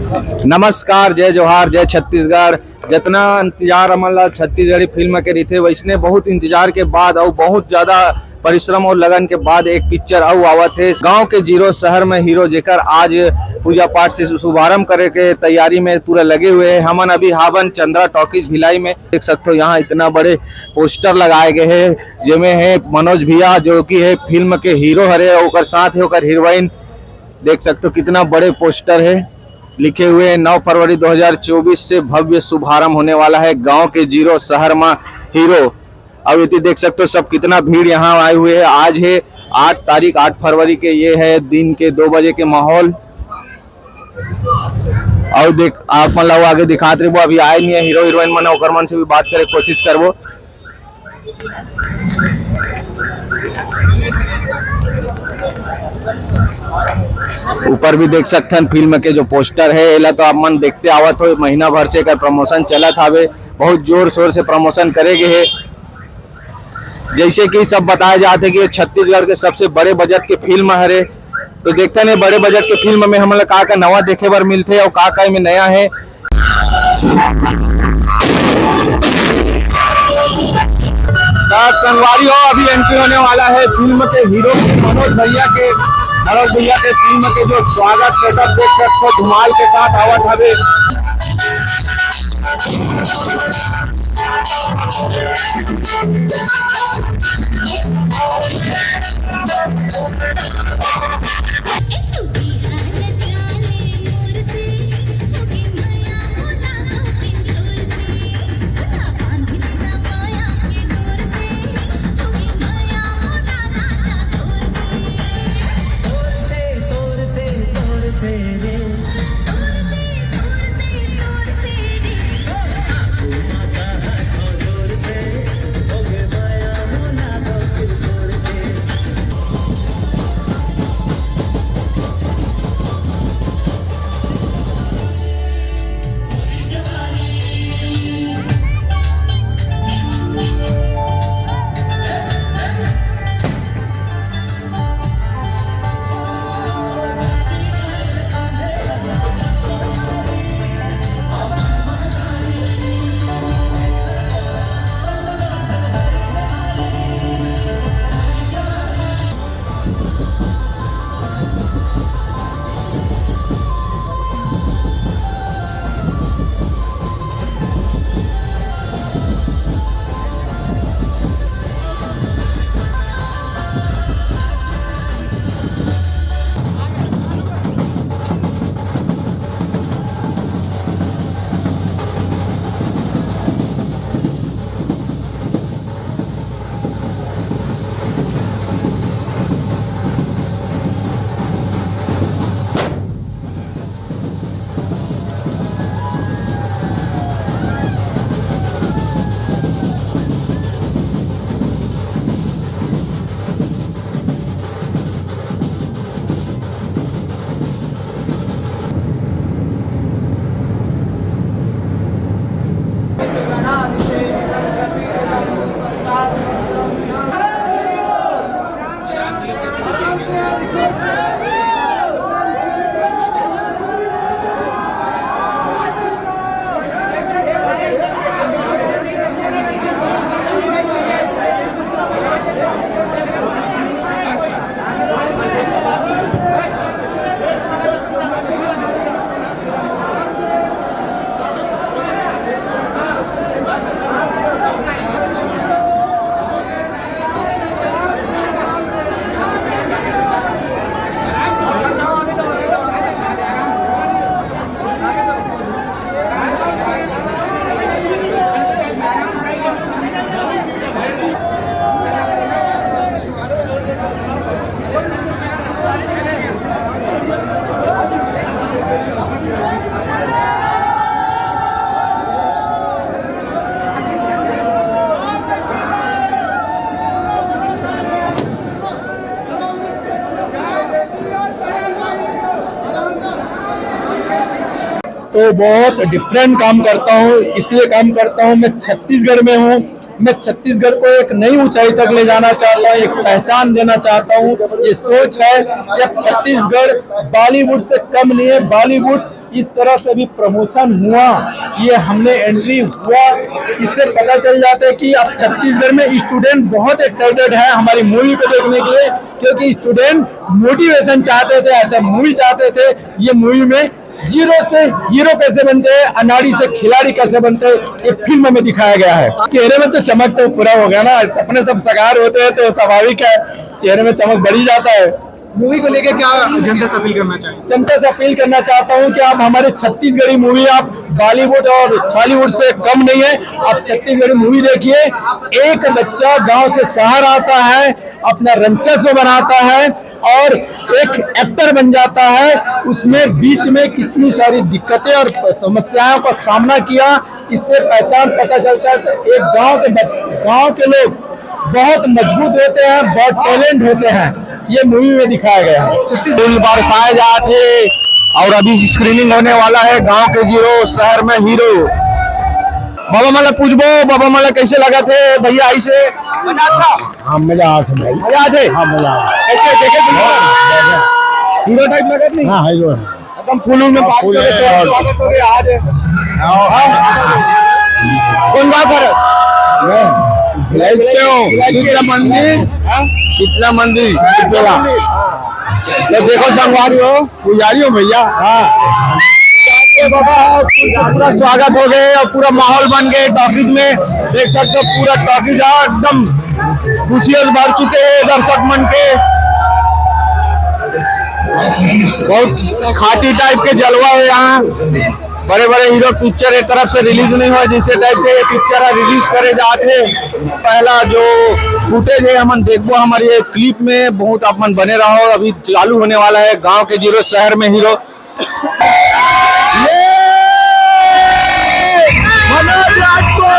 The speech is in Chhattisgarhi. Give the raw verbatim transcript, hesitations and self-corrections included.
नमस्कार, जय जोहार, जय छत्तीसगढ़। जितना इंतजार हमन ला छत्तीसगढ़ी फिल्म के रहिथे, वैसने बहुत इंतजार के बाद और बहुत ज्यादा परिश्रम और लगन के बाद एक पिक्चर अउ आवत हे, गांव के जीरो शहर में हीरो, जेकर आज पूजा पाठ से शुभारंभ करे के तैयारी में पूरा लगे हुए हैं। हमन अभी हावन चंद्रा टॉकीज भिलाई में, देख सकते हो यहाँ इतना बड़े पोस्टर लगाए गए हैं, जेमे है मनोज भैया जो कि है फिल्म के हीरो हरे, ओकर साथ है ओकर हीरोइन। देख सकते हो कितना बड़े पोस्टर है, लिखे हुए हैं नौ फरवरी दो हज़ार चउबीस से भव्य शुभारंभ होने वाला है गांव के जीरो शहर में हीरो। अब ये देख सकते हो सब कितना भीड़ यहाँ आए हुए हैं। आज है आठ तारीख, आठ फरवरी के, ये है दिन के दो बजे के माहौल। और देख आप मन ला वो आगे दिखात रहिबो, अभी आए नहीं है हीरो हीरोइन मन, ओकर मन से भी बात करे कोशिश करबो। ऊपर भी देख सकथन फिल्म के जो पोस्टर है, एला तो आप मन देखते आवत हो, महीना भर से एकर प्रमोशन चलत हावे, बहुत जोर शोर से प्रमोशन करे गे हे। जैसे कि सब बताया जात है कि ये छत्तीसगढ़ के सबसे बड़े बजट के फिल्म हरे, तो देखते हैं बड़े बजट के फिल्म में हमन ला का का नवा देखे बर मिलथे और का का में नया है। तो संगवारी हो, अभी एंट्री होने वाला है फिल्म के हीरो के, मनोज भैया के। मनोज भैया के फिल्म के जो स्वागत सेटअप देख सकते हो, धमाल के साथ आवत हवे। तो बहुत डिफरेंट काम करता हूँ। इसलिए काम करता हूँ, मैं छत्तीसगढ़ में हूँ, मैं छत्तीसगढ़ को एक नई ऊंचाई तक ले जाना चाहता हूँ, एक पहचान देना चाहता हूँ। ये सोच है कि अब छत्तीसगढ़ बॉलीवुड से कम नहीं है। बॉलीवुड इस तरह से भी प्रमोशन हुआ, ये हमने एंट्री हुआ, इससे पता चल जाता है कि अब छत्तीसगढ़ में स्टूडेंट बहुत एक्साइटेड है हमारी मूवी को देखने के लिए, क्योंकि स्टूडेंट मोटिवेशन चाहते थे, ऐसा मूवी चाहते थे। ये मूवी में जीरो से हीरो कैसे बनते हैं, अनाड़ी से खिलाड़ी कैसे बनते हैं, ये फिल्म में दिखाया गया है। चेहरे में तो चमक तो पूरा हो गया ना, सपने सब साकार होते हैं तो स्वाभाविक है, चेहरे में चमक बढ़ ही जाता है। मूवी को लेकर क्या जनता से अपील करना चाहिए? जनता से अपील करना चाहता हूँ कि आप हमारे छत्तीसगढ़ी मूवी, आप बॉलीवुड और हॉलीवुड से कम नहीं है। आप छत्तीसगढ़ी मूवी देखिए, एक बच्चा गांव से शहर आता है, अपना रंचस्व बनाता है और एक एक्टर बन जाता है। उसमें बीच में कितनी सारी दिक्कतें और समस्याओं का सामना किया, इससे पहचान पता चलता है। तो एक गांव के बच- गांव के लोग बहुत मजबूत होते हैं, बहुत टैलेंट होते हैं, ये मूवी में दिखाया गया है। फूल बरसाए जात हे और अभी स्क्रीनिंग होने वाला है गांव के जीरो शहर में हीरो। बाबा मन ला पूछबो, बाबा मन ला कैसे लगत हे भैया? ऐसे हाँ, मजा आत हे भाई। मजा आत हे? हाँ, मजा आत हे। कैसे देखे तुम? हीरो टाइप लगत नहीं? हाँ, हीरो है। एकदम फूल में हाँ, बात फूल करके है। स्वागत हो गया आज। हाँ। कौन बात कर? मैं भिलाई से हूँ। भिलाई से। शीतला मंदिर। हाँ? शीतला मंदिर, शीतला। तो देखो संगवारी हो, पुजारी हो भैया। हाँ। बाबा, पूरा स्वागत हो गए और पूरा माहौल बन गए टॉकीज में। देख सकते हो पूरा टॉकीज एकदम खुशियों से भर चुके हैं दर्शक मन के। बहुत खाटी टाइप के जलवा है यहाँ। बड़े बड़े हीरो पिक्चर एक तरफ से रिलीज नहीं हुआ, जिससे टाइप के ये पिक्चर रिलीज करे जाते हैं। पहला जो फुटेज है हमन देखबो हमारी ये क्लिप में, बहुत आप मन बने रहो। अभी चालू होने वाला है गांव के जीरो शहर में हीरो। ये मनोज राजपूत।